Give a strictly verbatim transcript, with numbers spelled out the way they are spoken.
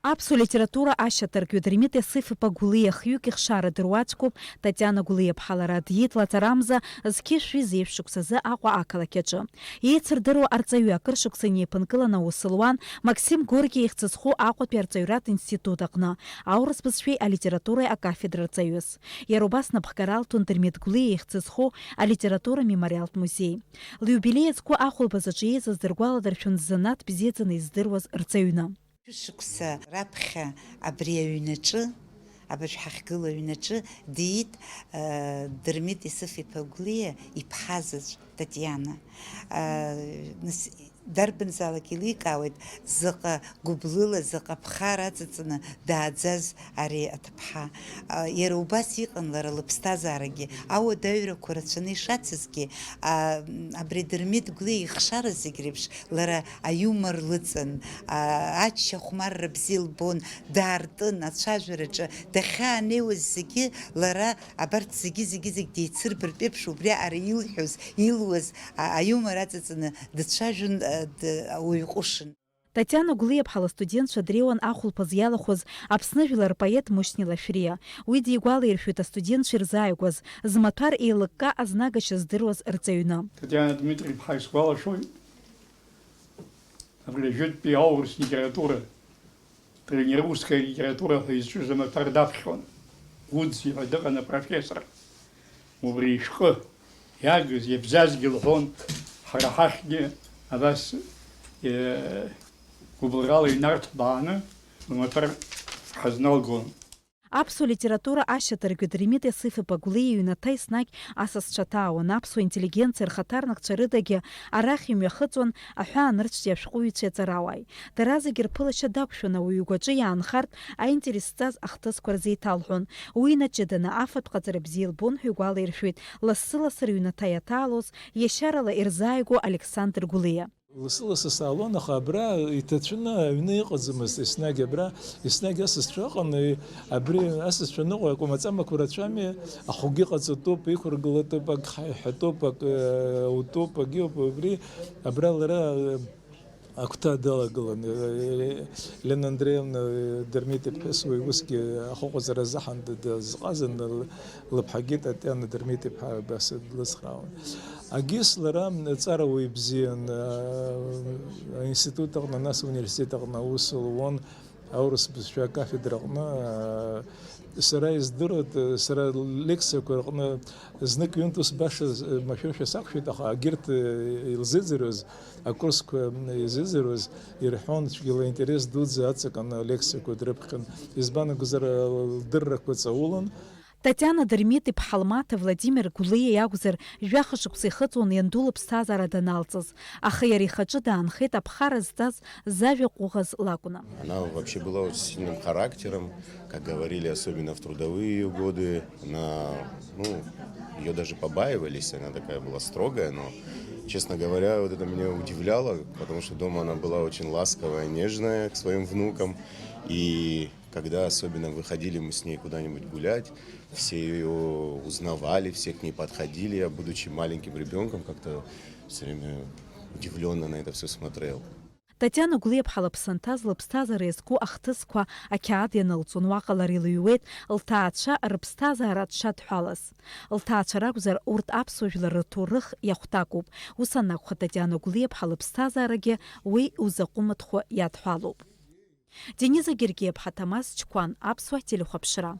Аԥсуа литература ашьаҭаркҩы Дырмит Есыф-иԥа Гәлиа хҩык ихшара дыруаӡәкуп Татиана Гәлиаԥҳа. Лара диит лаҵарамза зқьи жәшәи зеижә шықәсазы Аҟәа ақалақь аҿы. Еицырдыруа арҵаҩы акыр шықәса инеиԥынкыланы аус луан Максим Горки ихьӡ зху Аҟәатәи арҵаҩратә институт аҟны аурыс бызшәеи алитературеи акафедра рҵаҩыс. Иара убас напхгара алҭон Дырмит Гәлиа ихьӡ зху алитература мемориалтә музеи. Лиубилеи азку ахәылԥаз аҿы еизаз дыргәаладыршәон ззанааҭ бзиаӡаны издыруаз рҵаҩны. Шықәса раԥхьа абри аҩнаҿы, абыржә ҳахьгылоу аҩнаҿы диит, э, Дырмит Есыф-иԥа Гәлиа иԥҳа заҵә Татиана. Э, нас, дарбанзаалак еиликаауеит, заҟа гәыблыла, заҟа ԥхара аҵаҵаны дааӡаз ари аҭыԥҳа. Э, иара убас иҟан лара лыԥсҭазаарагьы, ауадаҩрақәа рацәаны ишацызгьы, а, абри Дырмит Гәлиа ихшара зегь реиԥш лара аиумор лыҵан, а, ачча хәмарра бзиа лбон, даартын, ацәажәараҿы дахьаанеиуаз зегьы лара абарҭ зегьы, зегьы, зегь деицырбартә еиԥш, убриаҟара илҳәоз, илуаз, а, аиумор аҵаҵаны дцәажәон, а, д-, ауаҩ ҟәышын. Татиана Гәлиаԥҳа лыстудентцәа дреиуан ахәылԥаз иалахәыз Аԥсны жәлар рпоет Мушьни Лашәриа. Уи дигәалаиршәеит астудентцәа ирзааигәаз, змаҭәар еилыкка азнагашьа здыруаз рҵаҩны. Татиана Дмитри-иԥҳа, исгәалашәоит, абри ажәытәтәи аурыс литература, древнерусская литература ҳәа изҿыз амаҭәар даԥхьон. Гудзи ҳәа дыҟан апрофессор. Убри ишәҟәы иагыз, иабзазгьы лҳәон, ҳара ҳахьгьы абас, э, гәыбылрала инарҭбааны лмаҭәар ҳазналгон. Аԥсуа литература ашьаҭаркҩы Дырмит Есыф-иԥа Гәлиа иҩнаҭа еснагь асасцәа ҭаауан, аԥсуа интеллигенциа рхаҭарнакцәа рыдагьы арахь имҩахыҵуан аҳәаанырцәтәи ашәҟәыҩҩцәеи аҵарауааи. Дара зегьы рԥылашьа дақәшәон ауаҩы игәаҿы иаанхартә аинтерес зҵаз ахҭысқәа рзеиҭалҳәон. Уи инаҷыданы афатә ҟаҵара бзиа илбон ҳәа игәалаиршәеит лассы-лассы рыҩнаҭа иаҭаалоз, иашьарала ирзааигәоу Александр Гәлиа. Лассы-лассы саалон, аха абра иҭацәны аҩны иҟаӡамызт, еснагь абра, еснагь асасцәа ыҟан, абри асасцәа аныҟоу акәамаҵамақәа рацәами, ахәгьы ҟаҵатәуп, иқәыргылатәуп, ак ҳаиҳәатәуп, ак, э, утәуп, ак иоуп, убри абра лара, э, агәҭа далагылан, э, Лена Андреевна, э, Дырмит иԥҳәыс уи усгьы ахәыҟаҵара азыҳәан д-, дазҟазан, л-, лыԥҳагьы Татиана Дырмит иԥҳа абас длыцхраауан. Агис лара ҵарауаҩ бзиан, э, аинститут аҟны, нас ауниверситет аҟны аус луан, аурыс бызшәа акафедра аҟны, э, сара издыруеит, сара лекциақәа рҟны знык-ҩынтә ус баша з-, машәыршәа сақәшәеит, аха агьырҭ, э, илзыӡырҩуаз, акурсқәа, м, изыӡырҩуаз ирҳәон, цәгьала интерес дуӡӡа аҵакын алекциақәа дрыԥхьон. Избан акәзар, лдыррақәа ҵаулан. Татиана Дырмит-иԥҳа лмаҭа Владимир Гәлиа иакәзар, жәаха шықәса ихыҵуан ианду лыԥсҭазаара даналҵыз, аха иара ихаҿы даанхеит аԥхара зҵаз зажәа ҟәыӷаз лакәны. Она вообще была очень сильным характером, как говорили, особенно в трудовые её годы. Она, ну, её даже побаивались, она такая была строгая, но, честно говоря, вот это меня удивляло, потому что дома она была очень ласковая, нежная к своим внукам, и когда особенно выходили мы с ней куда-нибудь гулять, все её узнавали, все к ней подходили, а будучи маленьким ребёнком, как-то всё время удивлённо на это всё смотрел. Татиана Гәлиаԥҳа лыԥсы анҭаз лыԥсҭазаара иазку ахҭысқәа ақьаад ианылҵон, уаҟа лара илыҩуеит лҭаацәа рыԥсҭазаара дшадҳәалаз. Лҭаацәа ракәзар, урҭ аԥсуа жәлар рҭоурых иахәҭакуп. Ус анакәха, Татиана Гәлиаԥҳа лыԥсҭазаарагьы уи узаҟәымыҭхо иадҳәалоуп. Дениза Гергиаԥҳа, Ҭамаз Чқәан, Аԥсуа телехәаԥшра.